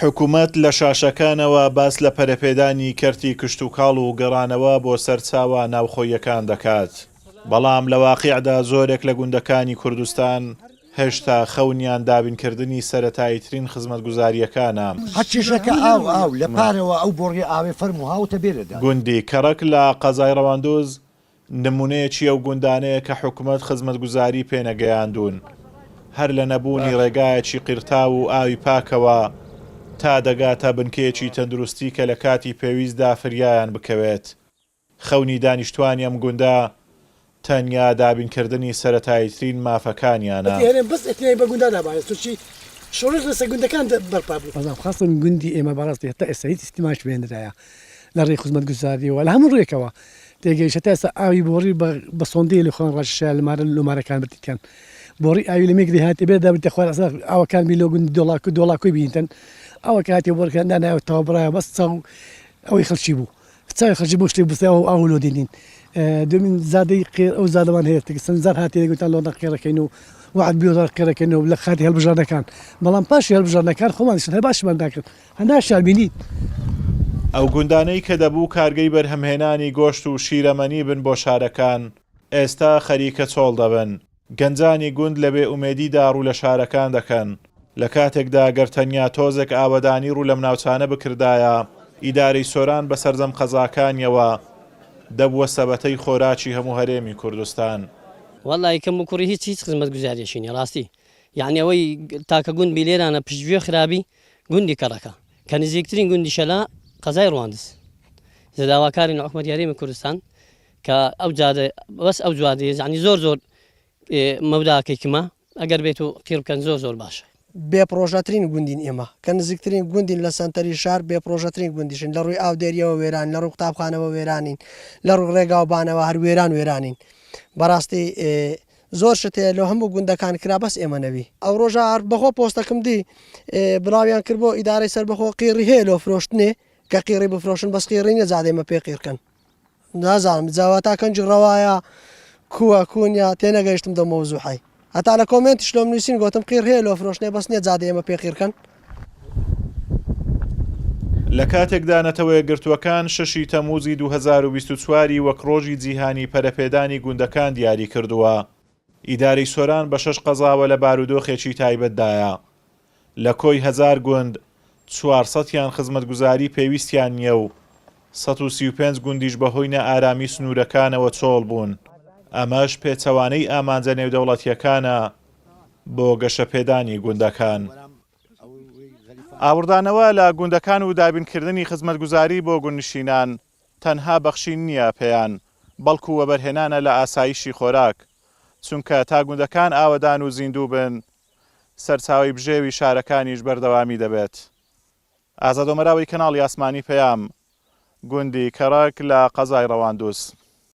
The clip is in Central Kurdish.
حکومەت لە شاشەکانەوە باس لە پەرەپێدانی کەرتی کشتوکاڵ و گەڕانەوە بۆ سەرچاوە ناوخۆییەکان دەکات، بەڵام لە واقیعدا زۆرێک لە گوندەکانی کوردستان هێشتا خەونیان دابینکردنی سەرەتاییترین خزمەتگوزارییەکانە. هەر کێشەکە ئاو ئاو لە پارەوە ئەو بۆڕیە ئاوێ فەرموو هاوتە بێرە داد. گوندی کەڕەک لە قەزای ڕەواندوز نمونەیەکی ئەو گوندانەیە کە حکومەت خزمەتگوزاری پێنەگەیاندوون، هەر لە نەبوونی ڕێگایەکی قیرتاو و ئاوی پاکەوە تا دەگاتە بنکەیەکی تەندروستی کە لە کاتی پێویستدا فریایان بکەوێت. خەونی دانیشتوانی ئەم گوندە تەنیا دابینکردنی سەرەتاییترین مافەکانیانە. هەرێم بەس ئیعتینای بە گوندا نابایە سوچی شۆڕش لەسەر گوندەکان بەرپا بوو. بەڵام خاستن گوندی ئێمە بەڕاستی هەتا ئێستا هیچ ئیستیماش پێ نەدرایە لە ڕێی خزمەتگوزاریەوە لە هەموو ڕوویەکەوە تێگەیشت هەتا ئێستا ئاوی بۆڕی بە سۆندەی لە خۆیان ڕاکێشایە لە مارە لۆمارەکان بردیتیان بۆڕی ئاوی لە مێگری هاتێ بێ دابرتە خوار ئەسا ئاوەکان بی لۆ گوندی دۆڵاکو دۆڵاکۆی بینتن ئاوەکە هاتێ بۆڕەکان دانایەوە تەواو بڕایەوە بەس چاو ئەوەی خەڵکی بوو چاوی خەڵکی بۆ شتێک بسێ ئەو ئاو لۆ دێنین دومین زادەی قێر ئەو زادەمان هەیە چەند زار هاتێ گوتان لۆ قێرەکەین و وعد بیۆ قێرەکەین و لە خاتی هەڵبژاردنەکان بەڵام پاشی هەڵبژاردنەکان خۆمان هەر باشمان ناکرد هەناشیان بینی. ئەو گوندانەی کە دەبوو کارگەی بەرهەمهێنانی گۆشت و شیرەمەنی بن بۆ شارەکان، ئێستا خەریکە چۆڵ دەبن. گەنجانی گوند لە بێ ئومێدیدا ڕوو لە شارەکان دەکەن، لە کاتێکدا گەر تەنیا تۆزێک ئاوەدانی ڕوو لەم ناوچانە بکردایە، ئیدارەی سۆران بە سەرجەم قەزاکانیەوە دەبووە سەبەتەی خۆراکی هەموو هەرێمی کوردستان. وەڵایی کەم و کوڕی هیچ هیچ خزمەتگوزاریەکی نیە ڕاستی یەعنی ئەوەی تاکە گوند بی لێرانە پشتگوێ خرابی گوندی کەڕەکە کە نزیکترین گوندیشە لە قەزای ڕواندز زە داواکارین لە حکومەتی هەرێمی کوردستان کە ئەو جادە بەس ئەو جادەیە یانی زۆر زۆر مەوداکەی کمە ئەگەر بێت و قیڕ بکەن زۆر زۆر باشە. بێ پڕۆژەترین گوندین ئێمە کە نزیکترین گوندین لە سەنتەری شار بێ پڕۆژەترین گوندیشین لە ڕووی ئاودێریەوە وێرانین لە ڕووی قوتابخانەوە وێرانین لە ڕووی ڕێگاوبانەوە هەر وێران وێرانین بەڕاستی زۆر شت هەیە لۆ هەموو گوندەکان کرا بەس ئێمە نەبی. ئەو ڕۆژە هەر بەخۆ پۆستەکم دی بڵاویان کرد بۆ ئیدارەی سەربەخۆ قیڕی هەیە لۆ فرۆشتنێ کە قیڕی بفرۆشن بەس قیڕی نیە جادەی مە پێ قیڕکەن. نازانم جا واتا کەنجی ڕەوایە کووە کوو نیە تێنەگەیشتم دەو مەوزوحەی هەتا لە کۆمێنتیش لۆم نووسین گۆتم قیڕ هەیە لۆ فرۆشتنێ بەس نیە جادە ئێمە پێ قیڕ کەن. لە کاتێکدا نەتەوەیەکگرتووەکان شەشی تەمووزی 2024 ی وەک ڕۆژی جیهانی پەرەپێدانی گوندەکان دیاریکردووە، ئیدارەی سۆران بە شەش قەزاوە لە بارودۆخێکی تایبەتدایە. لە کۆی هەزار گوند، چوارسەتیان خزمەتگوزاری پێویستیان نییە و 135 گوندیش بەهۆی نائارامی سنوورەکانەوە چۆڵ بوون، ئەمەش پێچەوانەی ئامانجە نێودەوڵەتییەکانە بۆ گەشەپێدانی گوندەکان. ئاوڕدانەوە لە گوندەکان و دابینکردنی خزمەتگوزاری بۆ گوندنشینان تەنها بەخشین نییە پێیان، بەڵکو وەبەرهێنانە لە ئاسایشی خۆراک، چونکە تا گوندەکان ئاوەدان و زیندوو بن، سەرچاوەی بژێوی شارەکانیش بەردەوامی دەبێت. ئازاد ئۆمەراوی کەناڵی ئاسمانی پەیام، گوندی کەڕەک لە قەزای ڕەواندوز.